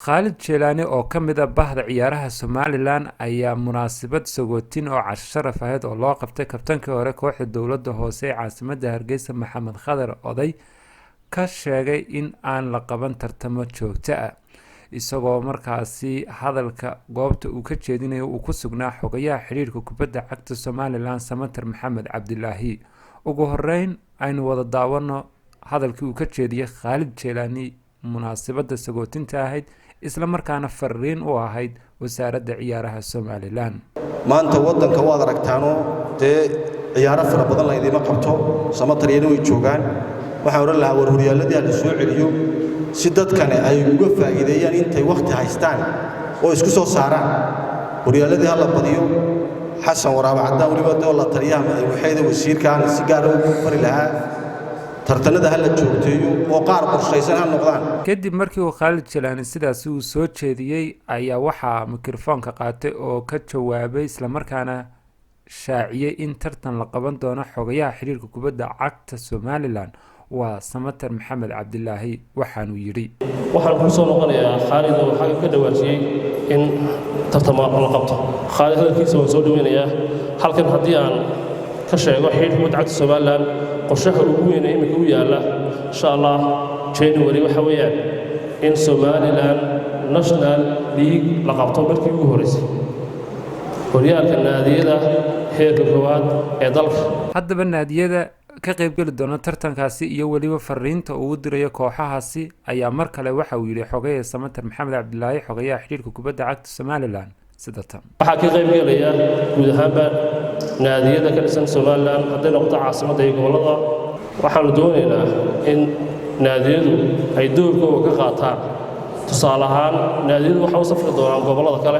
Khalid Jeelani oo ka mid ah bahda ciyaaraha Somalilan ayaa munaasabad sagootin oo casho sharaf ahayd oo loo qabtay kabtankii hore kooxda dowladda hoose ee caasimadda Hargeysa Maxamed Khadar Oday ka sheegay in aan la qaban tartamo joogto ah, isagoo markaasi hadalka goobta uu ka jeedinayo uu ku sugnaa xogayaha xidhiirka kubadda cagta Somalilan Samater Maxamed Cabdilaahi. Ugu horeyn aynu wada daawano hadalkii uu ka jeediyey Khalid Jeelani munaasabadda sagootinta ahayd, isla markaana fariin u ahayd wasaaradda ciyaaraha Somalilan. Maanta waddanka waad aragtaanoo dee ciyaaro fara badan laydiima qabto, Samatariyana way joogaan. Waxaan odhan lahaa, war horyaalladii ha la soo celiyo si dadkani ay uga faa'iideeyaan intay wakhti haystaan oo isku soo saaraan. Horyaalladii ha la badiyo. Xasan Waraaba Caddaan weliba doo la taliyaha madaxweyne wasiirkaana si gaara ugu fari lahaa, tartanada ha la joogteeyo oo qaar qorshaysan ha noqdaan. Kadib markii uu Khaalid Jalaani sidaasi uu soo jeediyey ayaa waxaa mikrofoonka qaatay oo ka jawaabay islamarkaana shaaciyey in tartan la qaban doono xogayaha xiriirka kubadda cagta Somalilan waa Samater Maxamed Cabdilaahi, waxaanuu yidhi: Waxaan ku soo noqonayaa Khaalid oo xagga ka dhawaajiyey in tartama la qabto. Khaalid hadalkiisa waan soo dhaweynayaa. Halkan haddii aan ka sheego, xidhiirka kubadda cagta Somalilan qorshaha ugu weyn ee iminka u yaalla, insha Allah January, waxa weeyaan in Somaliland National League la qabto markii ugu horreysay, horyaalka naadiyada heerka koowaad ee dalka. Haddaba naadiyada ka qaybgeli doona tartankaasi iyo weliba fariinta uu dirayo kooxahaasi ayaa mar kale waxa uu yidhi xogaye Samater Maxamed Cabdilaahi, xogayaha xidhiirka kubadda cagta Somalilan, sida tan: Waxaa ka qaybgelaya guud ahaanba naadiyada ka dhisan Somalilan, hadday noqoto caasimadda iyo gobollada. Waxaanu doonaynaa in naadiyadu ay doorkooga ka qaataan. Tusaale ahaan, naadiyadu waxay u safri doonaan gobollada kale.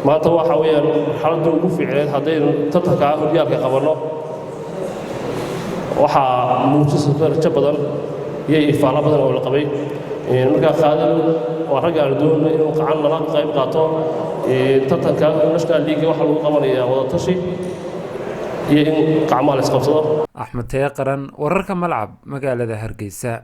Maanta waxa weeyaan marxaladda ugu fiicneed haddaynu tartankaa horyaalka qabanno. Waxaa muujisa rajo badan iyo ifaalo badan oo la qabay. Markaa Khaalid waa ragga aanu doonayno inuu qacan nala qayb qaato tartanka National League. Waxaa lagu qabanayaa wadatashi iyo in gacmaha la isqabsado. Axmed Taya Qaran, wararka Malcab, magaalada Hargeysa.